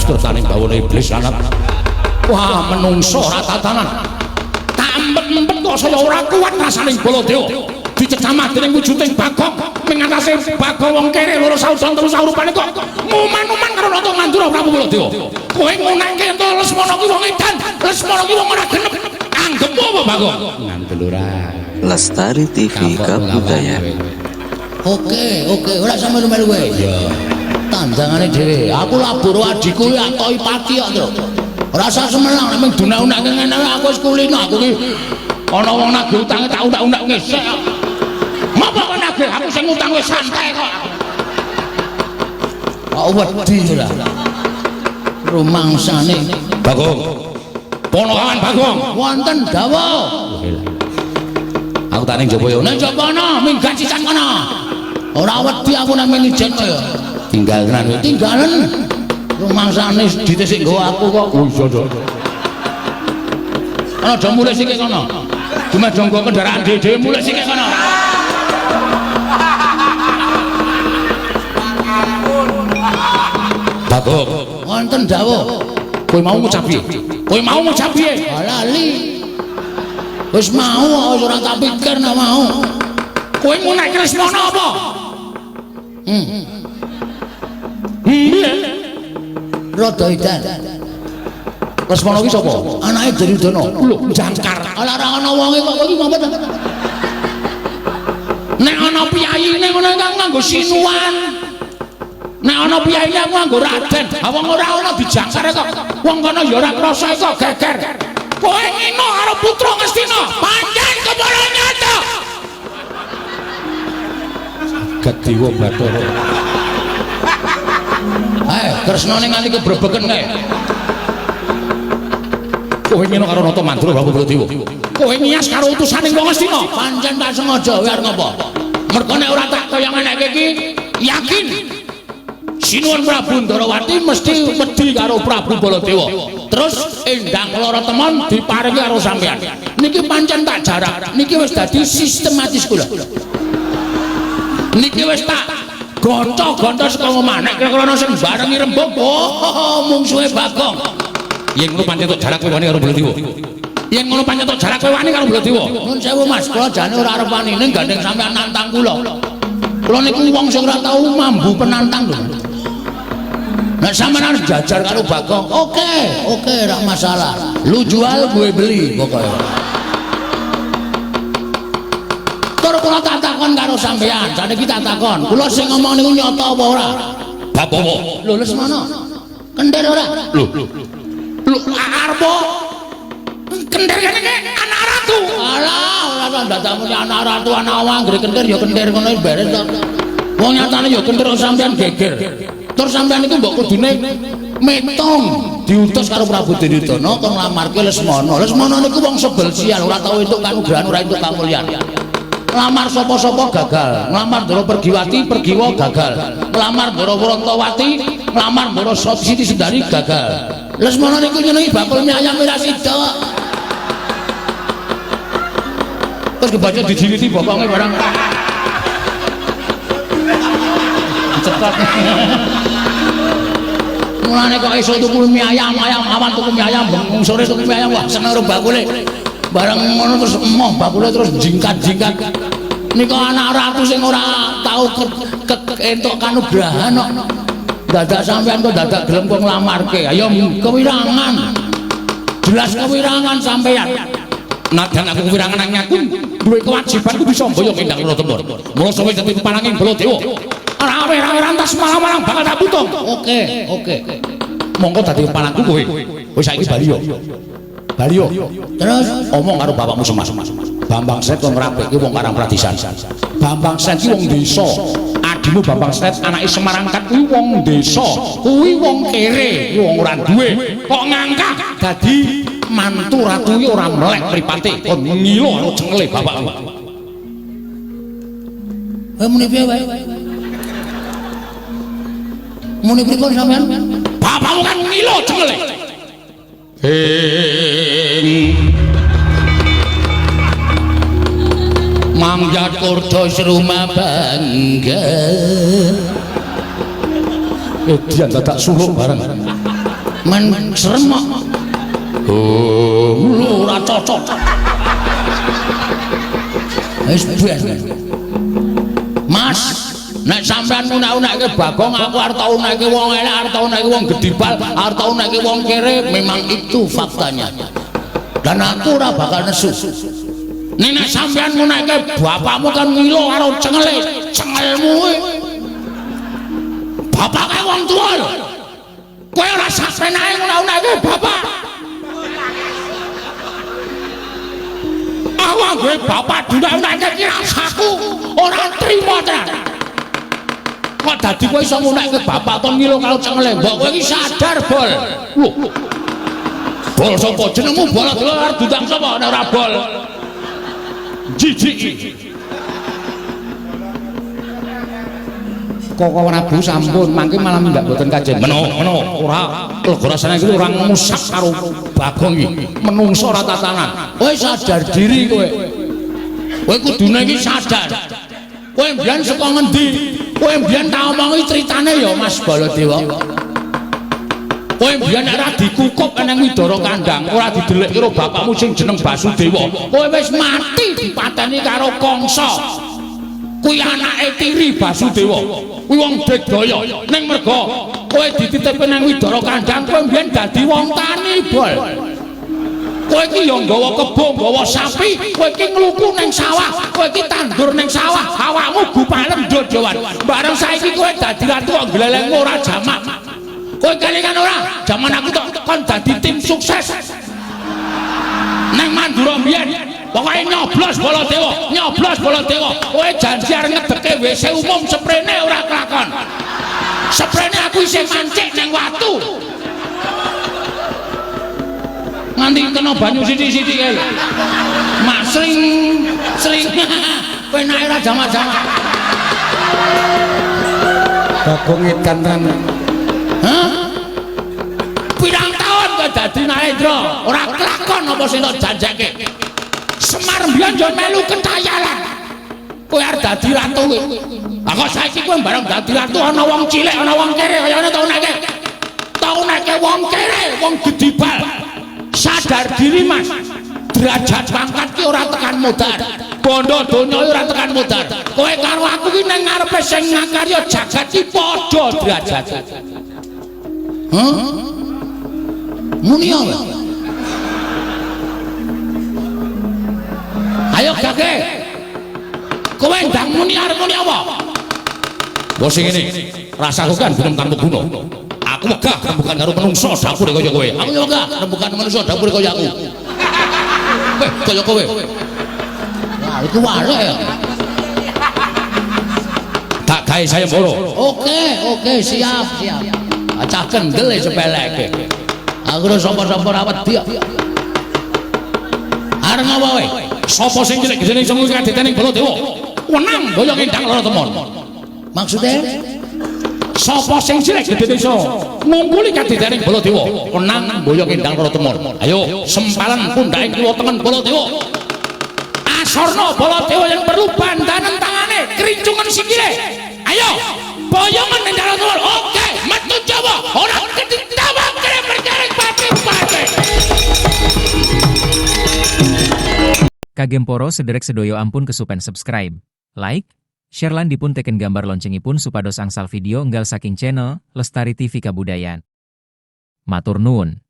Brahmastra taning bawana iblis lanat. Wah, menungso ora tatanan. Tak empet-empet kok saya ora kuat rasaning Baladewa. Dicecamah dening wujuding Bagong ning atase Bagong wong kere loro saudon telu saurupane kok nguman-uman karo Nata Mandura Prabu Baladewa. Kowe ngunake ento Lesmana ki wong edan, Lesmana ki wong ora genep. Anggepmu apa Bagong? Ngandel ora. Lestari TV Kabudayan. Oke, oke, ora sampe melu kowe. Iya. Tandangane dhewe. Aku labur adhiku ya atoi pati kok, Tru. Ora usah semenang nek mung dunak-unake ngene aku wis kulino aku ki Ana wong nagih utange tak unak-unak ngesek. Mapa kok nagih aku sing ngutang wis santai kok. Kok wedi lah. Rumangsane Bagong. Ponokawan Bagong. Wonten dawuh. Aku tak ning jaba ya. Ning jaba ana minggat sisan kono. Ora wedi aku nang manajen kok ya. Tinggal tenan kowe. Tinggalen. Rumangsane dite sik nggawa aku kok. Oh iya, Dok. Ana do mulih sik kono. Dumeh do nggo kendaraan dhewe-dhewe mulih sik kono. Bagong. Wonten dawuh. Kowe mau ngucap piye? Kowe mau ngucap piye? Lali. Wis mau wis ora tak pikir nek mau. Kowe ngunek Lesmana apa? Piye? Rada edan. Lesmana ki sapa? Anake Duryudana. Lho, jangkar. Ala ora ana wonge kok kowe iki ngopo ta? Nek ana piyayine ngono kang nganggo sinuwan. Nek ana piyayine aku nganggo raden. Ha wong ora ana dijangkar kok. Wong kono ya ora krasa kok geger. Kowe ngino karo putra Ngastina, pancen kepara nyata. Gediwa Bathara. Kresnane nganti kebrebeken kae. Kowe ngino karo Nata Mandura Prabu Baladewa. Kowe ngiyas karo utusaning wong Ngastina. Pancen tak sengaja kowe arep ngopo? Mergo nek ora tak kaya ngeneke iki, yakin Sinuwun Prabu Ndarawati mesti wedi karo Prabu Baladewa. Terus Endang Lara Temon diparingi karo sampean. Niki pancen tak jarak. Niki wis dadi sistematis kula. Niki wis tak gonco-gonco saka omah. Nek kira-kira ana sing barengi rembug, oh mungsuhe Bagong. Yen ngono pancen tok jarak kowe wani karo Baladewa. Yen ngono pancen tok jarak kowe wani karo Baladewa. Nuwun sewu Mas, kula jane ora arep wani ning gandeng sampean nantang kula. Kula niku wong sing ora tau mambu penantang lho. Nek sampean arep jajar karo Bagong, oke, oke ora masalah. Lu jual gue beli pokoknya. Tur kula tak takon karo sampean, saniki tak takon. Kula sing ngomong niku nyata apa ora? Bab apa? Lho Lesmana. Kentir ora? Lho. Lho arep kentir kene iki anak ratu. Alah, ora dadak muni anak ratu anak awang anggere kentir ya kentir ngono beres to. Wong nyatane ya kentir kok sampean geger. Terus sampean iku mbok kudune metong diutus karo Prabu Duryudana kon nglamarke Lesmana. Lesmana niku wong sebel sial, ora tau entuk kanugrahan, ora entuk kamulyan. Nglamar sapa-sapa gagal, nglamar Ndara Pergiwati, Pergiwa gagal. Nglamar Ndara Wrantawati, nglamar Ndara Siti Sundari gagal. Lesmana niku nyenengi bakul mie ayam ora sida. Terus kebaca dijiliti bokonge barang. Cetot. Mulane kok iso tuku mie ayam, ayam awan tuku mie ayam, bengung sore tuku mie ayam, wah seneng karo bakule. Bareng ngono terus emoh bakule terus jingkat-jingkat. Nika anak ratu sing ora tau entuk kanugrahan kok. Dadak sampean kok dadak gelem kok nglamarke. Ayo kewirangan. Jelas kewirangan sampean. Nadan aku kewirangan nang aku duwe kewajiban kudu bisa mboyong Endang Lara Temon. Mula sawe dadi pepananging Baladewa. Rawe-rawe rantas malang-malang bakal tak putung. Oke, oke. Monggo dadi pepanangku kowe. Wis saiki bali yo. Bali yo. Terus omong karo bapakmu Semar. Bambang Sret wong ngrapike wong Karang Pradisan. Bambang Sret ki wong desa. Adimu Bambang Sret anake Semarangkat kuwi wong desa. Kuwi wong kere, kuwi wong ora duwe. Kok ngangkah dadi mantu ratu ki ora melek mripate, kon ngilo karo cengele bapakmu. Kowe muni piye wae? Muni pripun sampean? Bapakmu kan ngilo cengele. Ing Mangyat kurdos rumah bangga. Edian dadak suluk bareng. Men serem kok. Oh, lho ora cocok. Wis ben. Mas, nek sampean unak-unakke Bagong, aku arep tau unakke wong elek, arep tau unakke wong gedibal, arep tau unakke wong kere, memang itu faktanya. Dan aku ora bakal nesu. Nek nek sampean ngunakke bapakmu kan ngilo karo cengele, cengelmu kuwi. Bapake wong tuwa lho. Kowe ora sapenake ngunak-unakke bapak. Aku anggere bapak diunak-unakke ki rasaku ora trima tenan. Kok dadi kowe iso ngunakke bapak ton ngilo karo cengele? Mbok kowe iki sadar, Bol. Lho. Bol sapa jenengmu Baladewa arep diundang sapa nek ora Bol? Jijik. Koko Prabu sampun mangke malah ndak mboten kajen. Meno, meno ora lega rasane iki ora ngusak karo Bagong iki. Menungso ora tatanan. Kowe sadar diri kowe. Kowe kudune iki sadar. Kowe mbiyen saka ngendi? Kowe mbiyen tak omongi critane ya Mas Baladewa. Kowe mbiyen nek ora dikukup nang Widara Kandang, ora didelik karo bapakmu sing jeneng Basudewa. Kowe wis mati dipateni karo Kangsa. Kuwi anake tiri Basudewa. Kuwi wong digdaya. Ning merga kowe dititipke nang Widara Kandang, kowe mbiyen dadi wong tani, Bol. Kowe iki ya nggawa kebo, nggawa sapi, kowe iki ngluku ning sawah, kowe iki tandur ning sawah, awakmu gupalem jojoan. Bareng saiki kowe dadi ratu kok glelengmu ora jamak. Kowe kelingan ora? Jaman aku tok kon dadi tim sukses. Nang Mandura mbiyen, pokoke nyoblos Baladewa, nyoblos Baladewa. Kowe janji arep ngedeke WC umum seprene ora kelakon. Seprene aku isih mancik nang watu. Nganti kena banyu sithik-sithik kae lho. Mak sring sring. Penake ora jamak-jamak. Bagong edan tenan. Hah? Pirang taun kowe dadi Narendra, ora kelakon apa sing tak janjeke. Semar mbiyen yo melu kentayalan. Kowe arep dadi ratu kowe. Lah kok saiki kowe bareng dadi ratu ana wong cilik, ana wong kere kaya ngene tau neke. Tau neke wong kere, wong gedibal. Sadar diri Mas, derajat pangkat ki ora tekan modar, bondo donya ora tekan modar. Kowe karo aku ki nang ngarepe sing ngakarya jagat ki padha derajate. Hah? Muni apa? Ayo gage. Kowe ndang muni arep muni apa? Wah sing ngene, rasaku kan belum tanpa guna. Aku wegah rembukan karo menungso dapure kaya kowe. Aku yo wegah rembukan menungso dapure kaya aku. Weh, kaya kowe. Wah, iku warek ya. Tak gawe sayembara. Oke, oke, siap, siap. Acah kendel e sepeleke. Aku ora sapa-sapa ora wedi kok. Arep ngapa kowe? Sapa sing cilik gedene iso ngluwi kadetene Baladewa? Wenang boyong endang lara temon. Maksude? Sapa sing cilik gedene iso ngungkuli kadetene Baladewa? Wenang boyong endang lara temon. Ayo sempalan pundhake kiwa tengen Baladewa. Asorna Baladewa yang perlu bandanen tangane, krincungan sikile. Ayo, boyongan endang lara temon. Oke, metu Jawa, ora ketitawang kene perkara pati-pati. Kagem poro sederek sedoyo ampun kesupen subscribe, like, share lan dipun teken gambar loncengipun supados angsal video enggal saking channel Lestari TV Kabudayan. Matur nuwun.